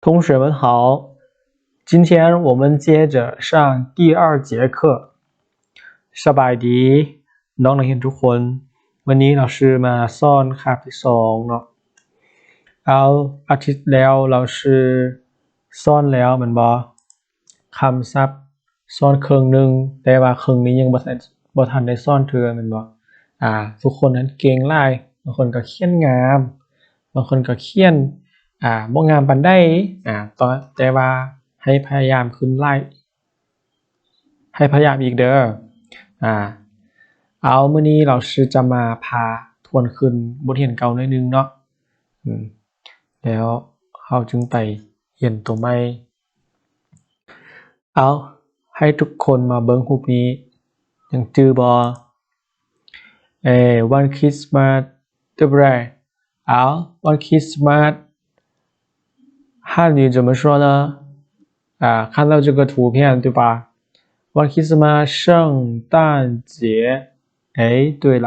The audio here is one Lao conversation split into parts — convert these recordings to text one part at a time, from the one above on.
同学们好，今天我们接着上第二节课。ສະບາຍດີ ນ້ອງນັກຮຽນທຸກຄົນ, ວັນນີ້ລາວຊືມາສອນຄາບທີສອງເນາະ. ເອົາ ອາທິດແລ້ວລາວຊືສອນແລ້ວແມ່ນບໍ່? ຄຳສັບ ສອນເຄິ່ງໜຶ່ງ ແຕ່ວ່າເຄິ່ງນີ້ຍັງບໍ່ທັນ ບໍ່ທັນໄດ້ສອນເທື່ອແມ່ນບໍ່? ອາ ທຸກຄົນນັ້ນເກັ່ງຫຼາຍ, ບາງຄົນກໍຂຽນງາມ, ບາງຄົນກໍຂຽນ ອາ ບໍ່ງາມປານໃດ ອາ ແຕ່ວ່າໃຫ້ພະຍາຍາມຂຶ້ນຫຼາຍ ໃຫ້ພະຍາຍາມອີກເດີ້. ອາ ເອົາ ມື້ນີ້ລາວຊືຈະມາພາທວນຄືນບົດຮຽນເກົ່າໜ້ອຍໜຶ່ງເນາະ ອືມ ແລ້ວເຮົາຈຶ່ງໄປຮຽນໂຕໃໝ່. ເອົາ ໃຫ້ທຸກຄົນມາເບິ່ງຮູບນີ້ ຍັງຈື່ບໍ່? ເອີ ວັນຄຣິສມາສ 对不对? ເອົາ ວັນຄຣິສມາສ 汉语怎么说呢? ອາ 看到这个图片 对吧? วันคริสต์มาส 圣诞节. 哎，对了，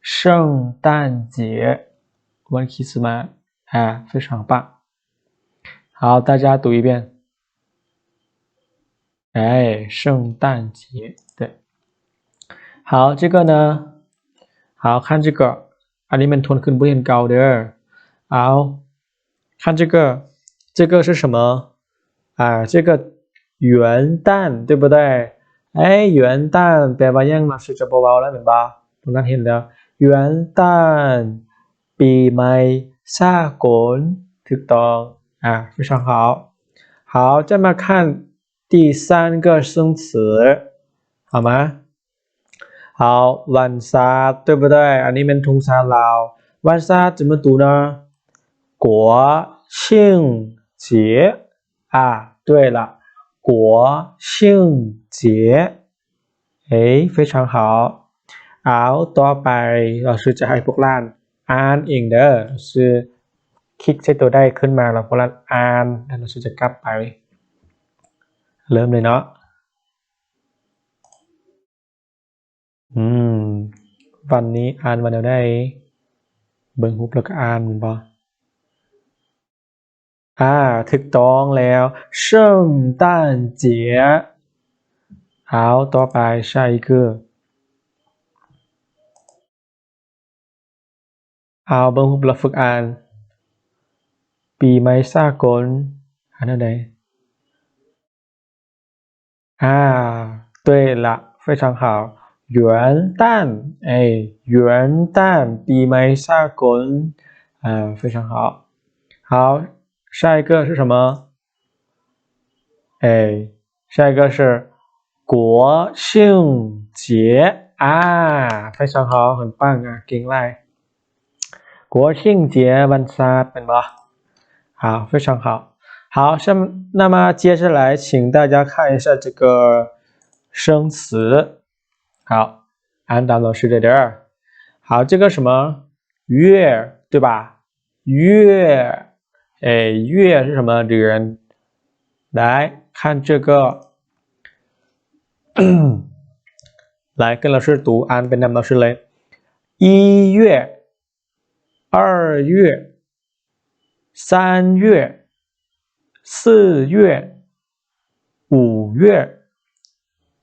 圣诞节，วันคริสต์มาส อາ 非常棒. 好，大家读一遍。哎，圣诞节，对。好，这个呢？好，看这个， ອັນນີ້ແມ່ນທວນຄືນບົດຮຽນເກົ່າເດີ້. ເອົາ 看这个，这个是什么? 啊，这个元旦，对不对? 哎，元旦 ແປວ່າຫຍັງ? ລາວຊືຈະບໍ່ເວົ້າແລ້ວແມ່ນບໍ່? ພວກນັ້ນເຫັນແລ້ວ 元旦 ປີໃໝ່ສາກົນ ຖືກຕ້ອງ. ອາ 非常好. 好，再来看第三个生词，好吗? 好， ວັນຊາດ 对不对? ອັນນີ້ແມ່ນທຸງຊາດລາວ. ວັນຊາດ 怎么读呢? 国庆节. 啊，对了，国庆节。诶，非常好。 ເອົາ ຕໍ່ໄປ ລາວຊືຈະໃຫ້ພວກຫຼານອ່ານເອງເດີ້. ລາວຊືຄລິກໃສ່ໂຕໃດຂຶ້ນມາ ແລ້ວພວກຫຼານອ່ານ ແລ້ວລາວຊືຈະກັບໄປ. ເລີ່ມເລີຍເນາະ. ອືມ ວັນນີ້ອ່ານວ່າແນວໃດ? ເບິ່ງຮູບແລ້ວກໍອ່ານແມ່ນບໍ່? ອາ ຖືກຕ້ອງແລ້ວ 圣诞节. ເອົາ ຕໍ່ໄປ 下一个. ເອົາ ເບິ່ງຮູບແລ້ວຝຶກອ່ານ ປີໃໝ່ສາກົນ ອ່ານແນວໃດ? ອາ 对了，非常好 元旦. 诶，元旦 ປີໃໝ່ສາກົນ. 啊，非常好。好，下一个是什么? 诶，下一个是国庆节. 啊，非常好 很棒 ອ່າ ເກັ່ງຫຼາຍ. 国庆节 ວັນຊາດ ແມ່ນບໍ່? 好，非常好。好，那么接下来请大家看一下这个生词。好，อ่านตามเราชื่อเลยเด้อ. 好，这个什么月，对吧？月，诶，月是什么？เดือน. 来，看这个 来，跟老师读，อ่านໄປນຳ 老师来。一月，二月，三月，四月，五月，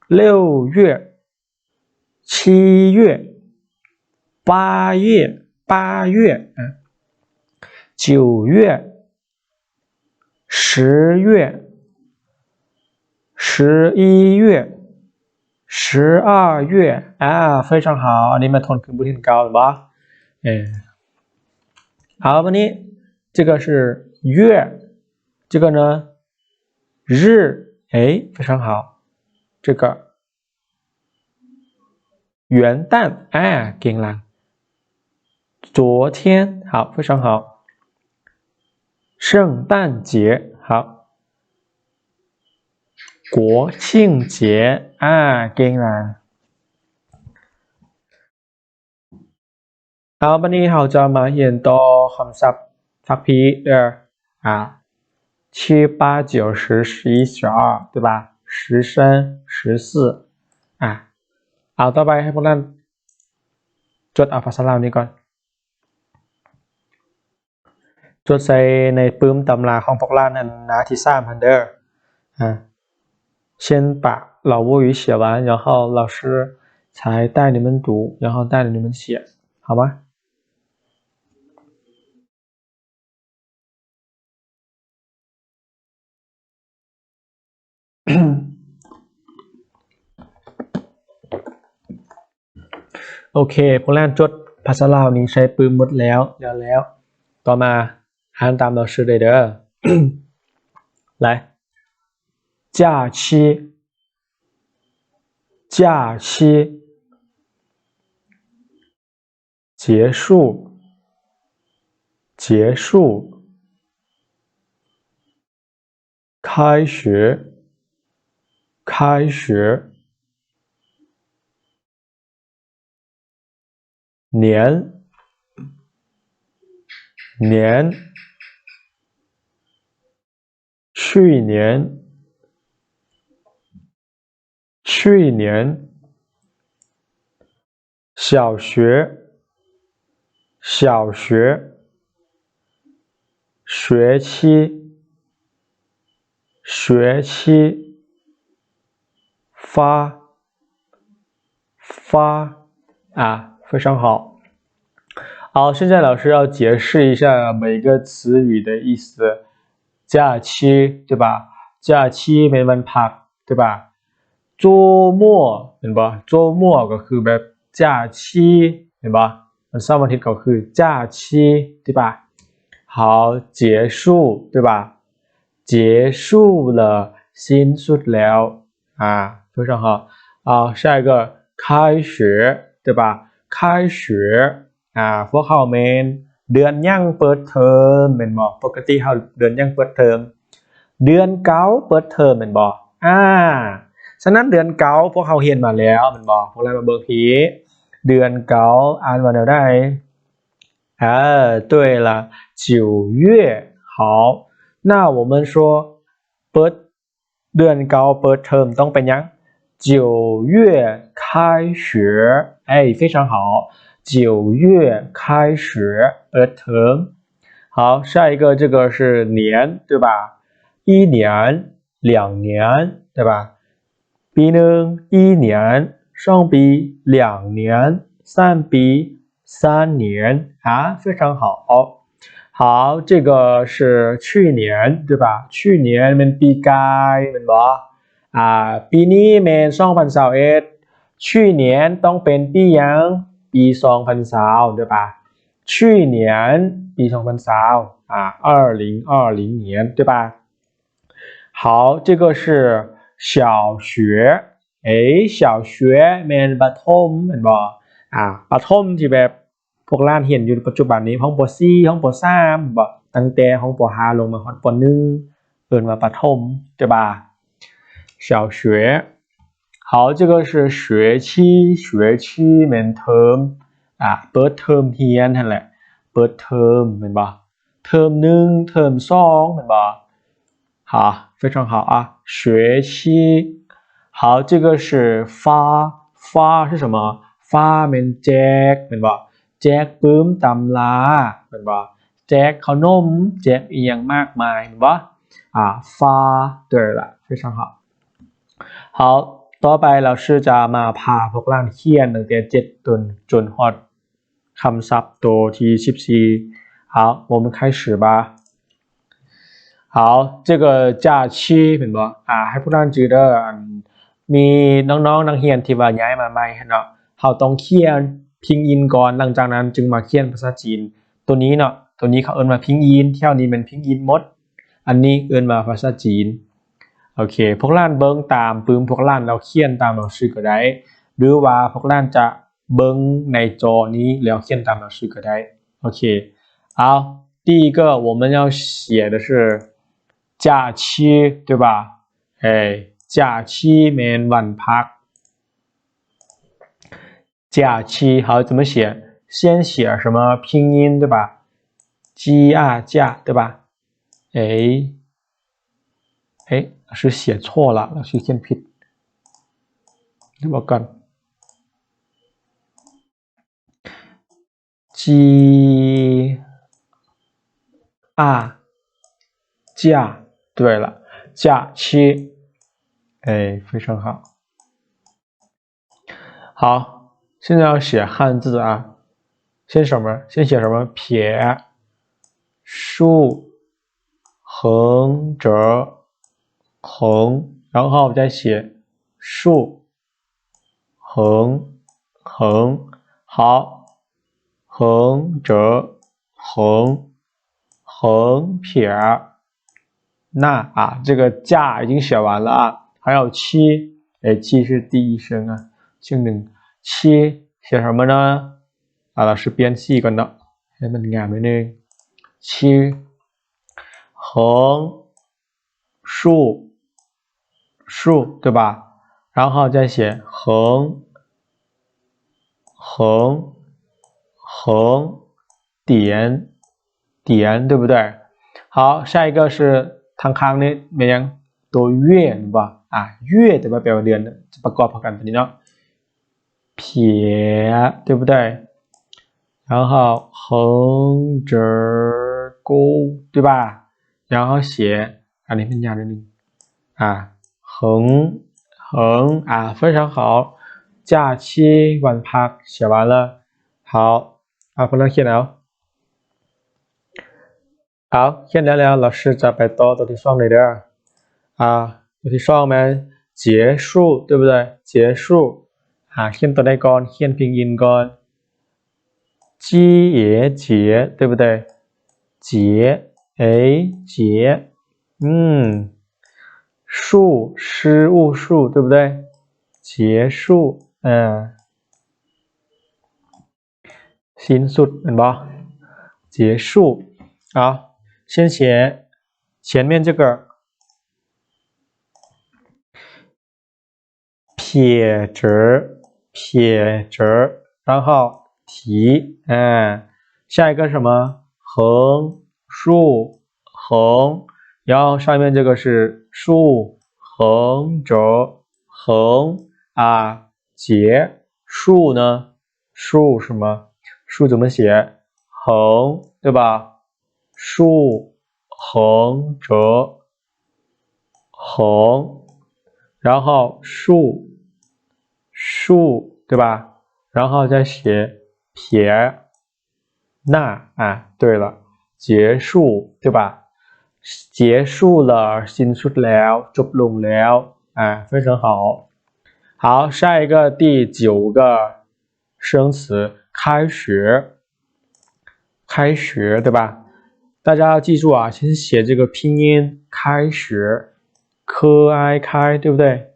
六月，七月，八月，八月，嗯，九月， 十月，十一月，十二月. ອ່າ 非常好 ອັນນີ້ມາທວນຄືນບົດຮຽນເກົ່າແມ່ນບໍ່? ເອີ 好 ບາດນີ້ 这个是月 这个呢 日. 诶 非常好 这个 元旦 ອ່າ ເກັ່ງຫຼາຍ. 昨天 好 非常好. 圣诞节 好. 国庆节 ອ່າ ເກັ່ງຫຼາຍ. ເອົາ ບາດນີ້ເຮົາຈະມາຮຽນຕໍ່ຄຳສັບພາກພີ້ເດີ້ ອ່າ 七八九十十一十二 对吧? 十三十四 ອ່າ ເອົາ ຕໍ່ໄປໃຫ້ພວກນັ້ນຈົດເອົາພາສາລາວນີ້ກ່ອນ. ຈ ຈົດໃສ່ໃນປຶ້ມຕຳລາຂອງພວກຫຼານອັນໜ້າທີສາມຫັ້ນເດີ. ອ່າ 先把老挝语写完，然后老师才带你们读，然后带你们写，好吗？ ໂອເຄ ພວກຫຼານຈົດພາສາລາວນີ້ໃສ່ປຶ້ມໝົດແລ້ວ ແລ້ວ ແລ້ວ ຕໍ່ມາອ່ານຕາມລາວຊື່ໄດ້ເດີ. ໄດ້ 假期 假期 结束，结束，开学，开学，年，年，去年， 去年，小学，小学，学期，学期，发，发，啊，非常好。好，现在老师要解释一下每个词语的意思。假期，对吧？假期 แມ່ນວັນພັກ 对吧? 周末 ແມ່ນບໍ່? 周末 ກໍຄືແບບ 假期 ແມ່ນບໍ່? ວັນເສົາວັນອາທິດ ກໍຄື 假期 对吧? 好，结束 对吧? 结束了 ສິ້ນສຸດແລ້ວ ອ່າ 非常好. 好，下一个 开学 对吧? 开学 ອ່າ ພວກເຮົາແມ່ນເດືອນຫຍັງເປີດເທີມ ແມ່ນບໍ່? ປົກກະຕິເຮົາເດືອນຫຍັງເປີດເທີມ? ເດືອນເກົ້າເປີດເທີມແມ່ນບໍ່? ອ່າ ສະນັ້ນເດືອນເກົ້າພວກເຮົາຮຽນມາແລ້ວແມ່ນບໍ່? ພວກເຮົາມາເບິ່ງພີ້ ເດືອນເກົ້າອ່ານວ່າແນວໃດ? 啊，对了，九月。好，那我们说 ເປີດ ເດືອນເກົ້າເປີດເທີມຕ້ອງເປັນຫຍັງ? 九月开学。哎，非常好。九月开学 ເປີດເທີມ. 好，下一个这个是年，对吧？一年、两年，对吧？ ປີໜຶ່ງ 一年 ສອງປີ 两年 ສາມປີ 三年 啊，非常好。好，这个是去年，对吧？去年 ແມ່ນປີກາຍ ແມ່ນບໍ່? ອ່າ ປີນີ້ແມ່ນ ສອງພັນຊາວເອັດ 去年 ຕ້ອງເປັນປີຫຍັງ? ປີ ສອງພັນຊາວ 对吧? 去年 ປີ ສອງພັນຊາວ 二零二零年 对吧? 好，这个是小学。诶，小学 ແມ່ນປະຖົມແມ່ນບໍ່? ອ່າ ປະຖົມທີ່ແບບພວກຫຼານຮຽນຢູ່ປັດຈຸບັນນີ້ ຫ້ອງ ປ.ສີ່ ຫ້ອງ ປ.ສາມ ແມ່ນບໍ່? ຕັ້ງແຕ່ຫ້ອງ ປ.ຫ້າ ລົງມາຮອດ ປ.ໜຶ່ງ ເອີ້ນວ່າປະຖົມ 对吧? 小学。好，这个是学期，学期 ແມ່ນເທີມ ອ່າ ເປີດເທີມຮຽນຫັ້ນແຫຼະ ເປີດເທີມແມ່ນບໍ່? ເທີມໜຶ່ງ ເທີມສອງ ແມ່ນບໍ່? 好，非常好啊，学期。好，这个是发，发是什么？发 ແມ່ນແຈກ ແມ່ນບໍ່? ແຈກປຶ້ມຕຳລາ ແມ່ນບໍ່? ແຈກເຂົ້າໜົມ ແຈກອີ່ຫຍັງມາກມາຍ ແມ່ນບໍ່? ອ່າ 发，对了，非常好。好，ຕໍ່ໄປ 老师จะมาพาพวกหลานเขียนตั้งแต่เจ็ด จน จนฮอด ຄຳສັບໂຕທີສິບສີ່. 好，我们开始吧。好，这个假期 ແມ່ນບໍ່? ອ່າ ໃຫ້ພວກທ່ານຈື່ເດີ ອັນ ມີນ້ອງໆນັກຮຽນທີ່ວ່າຍ້າຍມາໃໝ່ຫັ້ນເນາະ ເຮົາຕ້ອງຂຽນພິງອິນກ່ອນ ຫຼັງຈາກນັ້ນຈຶ່ງມາຂຽນພາສາຈີນ. ໂຕນີ້ເນາະ ໂຕນີ້ເຂົາເອີ້ນວ່າພິງອິນ ແຖວນີ້ແມ່ນພິງອິນໝົດ ອັນນີ້ເອີ້ນວ່າພາສາຈີນ. ໂອເຄ ພວກທ່ານເບິ່ງຕາມປຶ້ມພວກທ່ານ ແລ້ວຂຽນຕາມໜັງສືກໍໄດ້ ຫຼືວ່າພວກທ່ານຈະ ເບິ່ງໃນຈໍນີ້ແລ້ວຂຽນຕາມໜັງສືກໍໄດ້. ໂອເຄ 好，第一个我们要写的是假期，对吧？哎，假期 แມ່ນວັນພັກ. 假期 好，怎么写？先写什么拼音，对吧？ จี อา จา 对吧？ เอ๊ะ เอ๊ะ 老师写错了 老师ขีຽນຜິດ ເບິ່ງກ່ອນ ຈີ ອ假，假，对了，假期。哎，非常好。好，现在要写汉字啊。先什么？先写什么？撇，竖，横折，横，然后再写竖，横，横。好，横折，横，横撇。那啊，这个假已经写完了啊，还有七，哎，七是第一声啊，姓名。七写什么呢？啊，老师编七ก่อนเนาะ ให้มันงามนิดนึง。七，横，竖，竖，对吧？然后再写横，横，横，点，点，对不对？好，下一个是 ทางข้างນີ້ แມ່ນຫຍັງ? ຕົວ 月 ແມ່ນບໍ່? ອ່າ 月 ແປວ່າເດືອນ ຈະປະກອບເຂົ້າກັນຕົວນີ້ເນາະ 撇，对不对？然后横折钩，对吧？然后写 ອັນນີ້ມັນຍາວນິດໜຶ່ງ ອ່າ 横，横 ອ່າ 非常好。假期 ວັນພັກ 写完了。好 ອ່າ ພວກເຮົາຂຽນເອົາ ເອົາ ຂຽນໄດ້ແລ້ວ 老师ຈະໄປຕໍ່ຕົວທີສອງເລີຍເດີ ອ່າ ຕົວທີສອງແມ່ນ 结束 对不对？结束 ອ່າ ຂຽນຕົວໃດກ່ອນ? ຂຽນ 拼音 ກ່ອນ 结 结 对不对？结 结 结 อืມ 束 失 物 束 对不对？结束 ອ່າ ສິ້ນສຸດ ແມ່ນບໍ່? 结束 ເອົາ 先写 前面这个 撇折 撇折 然后提 อ่า 下一个什么 横 竖 横 然后上面这个是竖 横 折 横 อ่า 结束呢 束什么 束怎么写 横 对吧 竖 横 折 横 然后竖 竖 对吧 然后再写撇 那 อ่า 对了 结束 对吧 结束了 ສິ້ນສຸດແລ້ວ ຈົບລົງແລ້ວ อ่า 非常好 好 下一个第九个 生词 开学 开学 对吧 大家要记住啊 先写这个拼音 开学 เคย คาย 对不对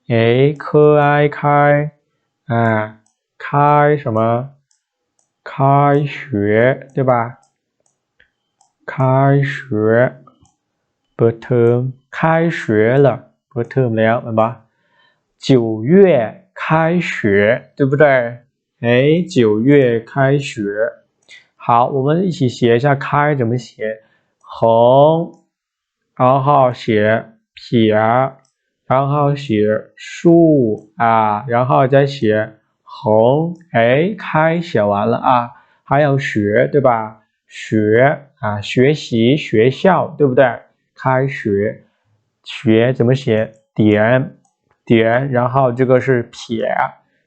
เอ๊ะ เคย คาย อ่า คาย 什么 开学 对吧 开学 เปิดเทอม 开学了 เปิดเทอมแล้ว แม่นบ่ 九月开学 对不对 哎，九月开学 好，我们一起写一下 开 怎么写 横 然后写撇 然后写竖 อ่า 然后再写横 哎，开写完了啊 还有学 对吧 学 อ่า 学习 学校 对不对 开学 学怎么写 点 点 然后这个是撇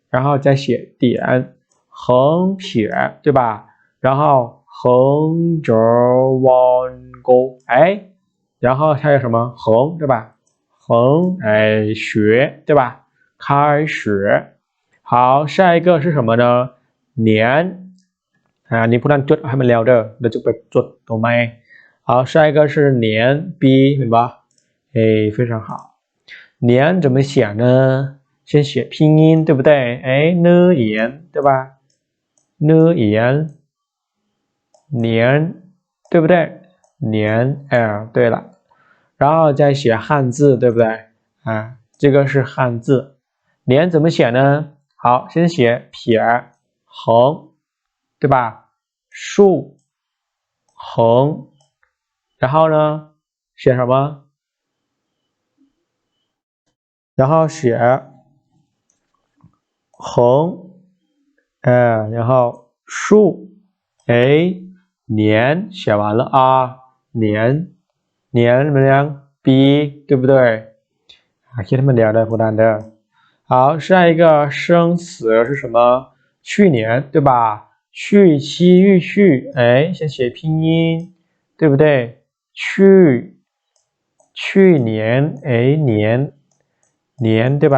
然后再写点 横撇 对吧 然后横折弯钩 哎 然后还有什么 横 对吧 横 哎 学 对吧 开学 好 下一个是什么呢 年 ອ່າ ອັນນີ້ຜູ້ນັ້ນຈົດເອົາໃຫ້ມັນແລ້ວເດີ ແລ້ວຈຶ່ງໄປຈົດຕົວໃໝ່ 好 下一个是年 ປີ ແມ່ນບໍ່ 哎 非常好 年怎么写呢 先写拼音 对不对 哎 เน เอียน 对吧 เน เอียน 年 对不对 年 哎，对了 然后再写汉字 对不对 อ่າ 这个是汉字 年怎么写呢 好 先写撇 横 对吧 竖 横 然后呢 写什么 然后写横 เอ่อ 然后竖 哎 年写完了啊年 年 ແມ່ນຫຍັງ? ປີ 对不对? ອ່າ ຂຽນໃຫ້ມັນແລ້ວເດີພວກທ່ານເດີ. 好，下一个生词是什么? 去年 对吧? 去 七 玉 去 哎，先写拼音 对不对? 去 去年 哎，年 年 对吧?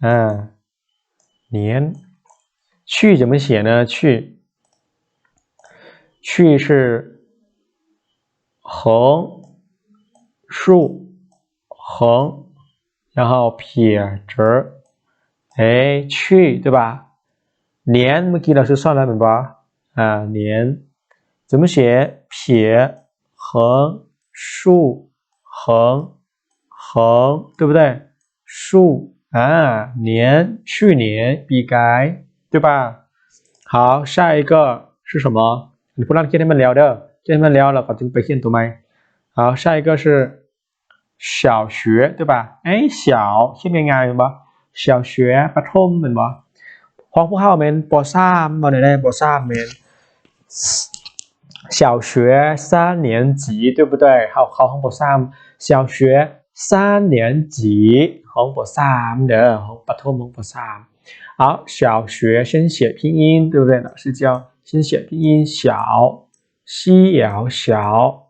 อ่า 年 去怎么写呢? 去 去是横竖横 然后撇折 哎，去 对吧? 年 เมื่อกี้เราสอนแล้วแม่นบ่? อ่า 年 怎么写? 撇横竖横横 对不对? 竖 อ่า 年 去年 ປີກາຍ 对吧? 好，下一个是什么? ອັນນີ້ພວກທ່ານຂຽນໃຫ້ມັນແລ້ວເດີ ຂຽນໃຫ້ມັນແລ້ວ ແລ້ວກໍຈຶ່ງໄປຂຽນຕົວໃໝ່. 好，下一个是 小学 对吧? 哎，小 ຂຽນງ່າຍໆແມ່ນບໍ່? 小学 ປະຖົມແມ່ນບໍ່? ຂອງພວກເຮົາແມ່ນ ป.สาม ເວົ້າແນວໃດ? ป.สาม ແມ່ນ 小学三年级 对不对? ເຮົາເຂົ້າຫ້ອງ ป.สาม 小学三年级 ຫ້ອງ ป.สาม ເດີ ຫ້ອງປະຖົມ ຫ້ອງ ป.สาม. 好，小学先写拼音 对不对? 老师教先写拼音 小 西 小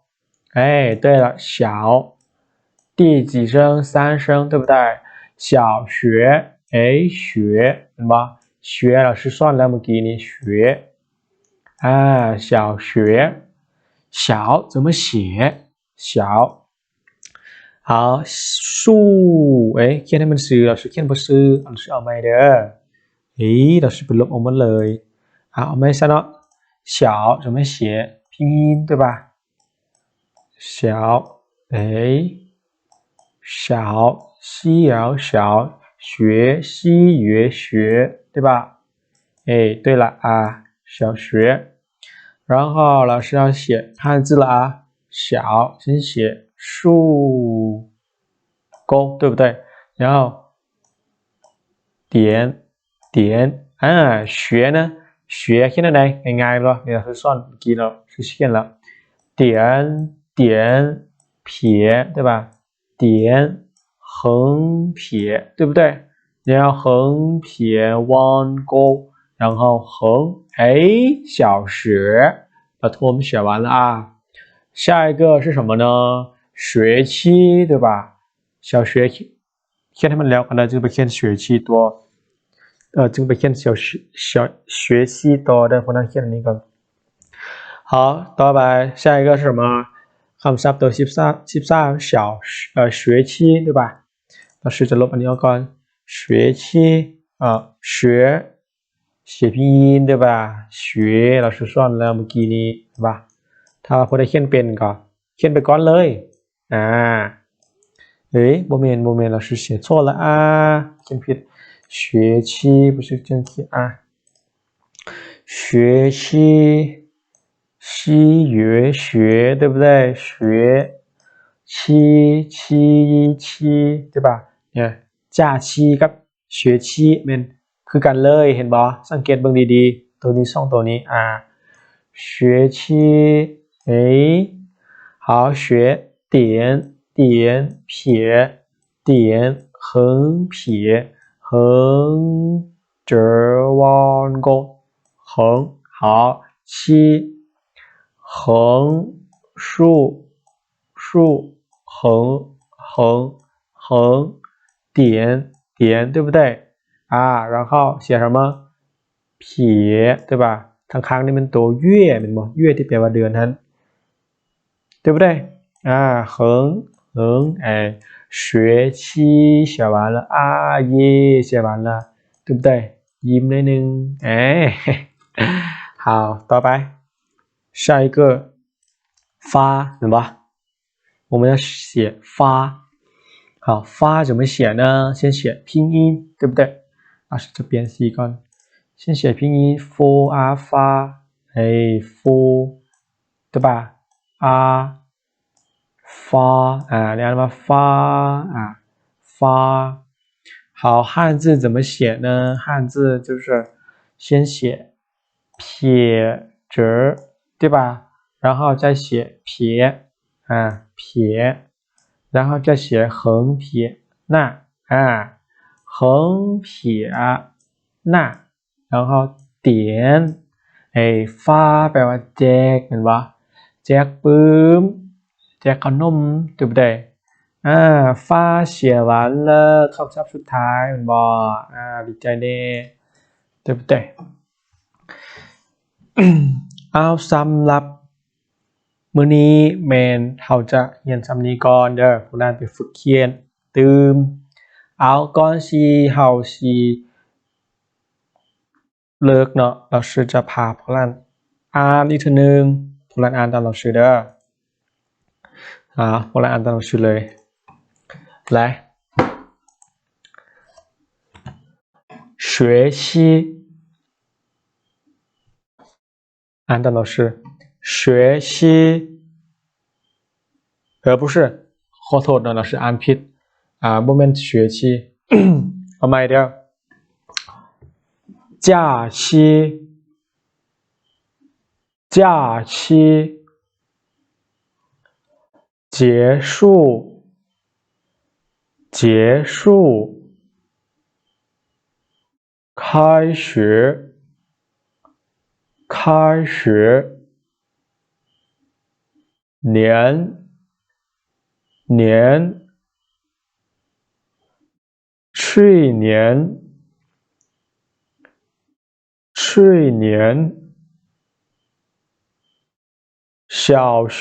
哎，对了，小 第几声? 三声 对不对? 小学 哎，学 เห็นบ่? 学 老师สอนแล้วเมื่อกี้นี้ 学 อ่า 小学 小怎么写? 小 好 竖 เอ๊ะ เขียนให้มันซื่อ เราสิเขียนบ่ซื่อ เราสิเอาใหม่เด้อ เฮ้ย เราสิไปลบออกหมดเลย อ่ะ เอาใหม่ซะเนาะ 小怎么写? 拼音 对吧? 小 เอ๊ะ 小 西 小 学 西 学 学 对吧? 哎，对了啊，小学。然后老师要写汉字了啊，小先写竖钩，对不对？然后点点 อ่า 学呢 学 เขียนแนวใด ง่ายๆบ่ นี่คือสอนเมื่อกี้เนาะ คือเขียนแล้ว 点点撇 对吧? 点横撇 对不对? 然后横撇弯钩 然后横 哎，小学 ประถม 写完了啊。下一个是什么呢? 学期 对吧? 小学 เขียนให้มันแล้วก่อนนะ จึงไปเขียน学期 ต่อ เอ่อ จึงไปเขียน学期 学期 ต่อเด้อ พวกนั้นเขียนอันนี้ก่อน 好，ต่อไป 下一个是什么? คำศัพท์ตัวสิบสาม สิบสาม 小 เอ่อ 学期 对吧? 老师จะลบอันนี้ออกก่อน 学期 เอ่อ 学 写拼音 对吧? 学 เราสอนแล้วเมื่อกี้นี้ เห็นปะ? ถ้าว่าผู้ใดเขียนเป็นก็เขียนไปก่อนเลย อ่า เฮ้ย บ่แม่น บ่แม่น เรา写错了啊 เขียนผิด 学期 บ่ใช่จังซี่ อ่ะ 学期 西学学 对不对? 学期 期 期 对吧? เนี่ย 假期 กับ 学期 แม่นคือกันเลย เห็นบ่? สังเกตเบิ่งดีๆ ตัวนี้ สอง ตัวนี้ อ่า 学期 เอ๊ะ 好 学点点撇点横撇横 折弯钩横 好 期 横 竖竖横横横点点 对不对? 啊，然后写什么? 撇 对吧? ข้างๆ นี่มันตัวเย่ แม่นบ่? เย่ ที่แปลว่าเดือนหั่น 对不对? อ่า 横横 哎，学期写完了 อ่า เย่ 写完了 对不对? ยิ้มหน่อยหนึ่ง 哎 好 ต่อไป 下一个 ฟ้า เห็นบ่? 我们要写ฟ้า 好 ฟ้า怎么写呢? 先写拼音 对不对? 老师จะเปลี่ยนสีก่อน 先写拼音 โฟ อา ฟ้า 哎 โฟ 对吧? อา ฟ้า อ่า เรียกว่าฟ้า อ่า ฟ้า 好 汉字怎么写呢? 汉字就是先写撇折 对吧?然后再写撇 อ่า 撇 然后再写横撇捺 อ่า 横撇捺 然后点 ไอ้ 发 แปลว่าແຈກ ແມ່ນບໍ່? ແຈກປຶ້ມ ແຈກເຂົ້າໜົມ ຖືກບໍ່ໄດ້? ອ່າ 发写完了 ຄຳສັບສຸດທ້າຍ ແມ່ນບໍ່? ອ່າ ດີໃຈແດ່ ຖືກບໍ່ໄດ້? ເອົາ ສຳລັບມື້ນີ້ແມ່ນເຮົາຈະຮຽນສ່ຳນີ້ກ່ອນເດີ ພວກຫຼານໄປຝຶກຂຽນຕື່ມ. ເອົາ ກ່ອນທີ່ເຮົາຊິເລີກເນາະ 老师ຈະພາພວກຫຼານອ່ານອີກເທື່ອໜຶ່ງ ພວກຫຼານອ່ານຕາມ老师ເດີ. ອ່າ ພວກຫຼານອ່ານຕາມ老师ເລີຍ 来 学期 อ่านตาม老师 学期 เออ 不是 ขอโทษเนาะ 老师อ่านผิด อ่า บ่แม่น学期 เอาใหม่เด้อ 假期 假期 结束 结束 开学 开学 年 年 去年 去年 小学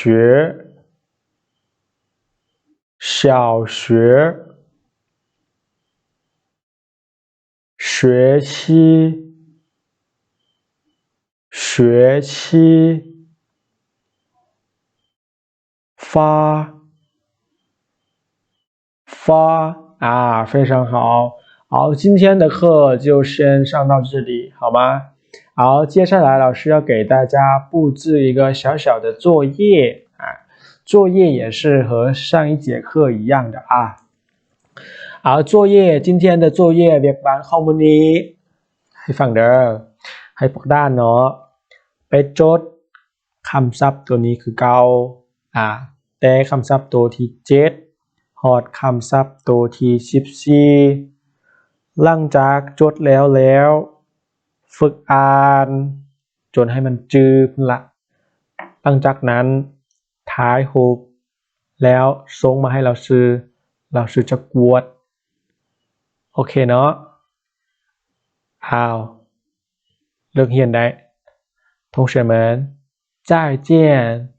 小学 学期 学期 发 发 อ่า 非常好 好 今天的课就先上到这里 好吗? 好，接下来老师要给大家布置一个小小的作业 อ่า 作业也是和上一节课一样的 อ่า เอา 作业 今天的作业 ວຽກບ້ານຂອງມື້ນີ້ ໃຫ້ຟັງເດີ ໃຫ້ພວກທ່ານເນາະ ໄປຈົດຄຳສັບໂຕນີ້ຄືເກົ່າ ອ່າ ແຕ່ຄຳສັບໂຕທີເຈັດ ຮອດຄຳສັບໂຕທີສິບສີ່ ຫຼັງຈາກຈົດແລ້ວແລ້ວ ຝຶກອ່ານຈົນໃຫ້ມັນຈື່ພຸ້ນລະ ຫຼັງຈາກນັ້ນຖ່າຍຮູບ ແລ້ວສົ່ງມາໃຫ້ລາວຊື່ ລາວຊື່ຈະກວດ ໂອເຄເນາະ ອ້າວ ເລີກຮຽນໄດ້ 同学们 再见 拜拜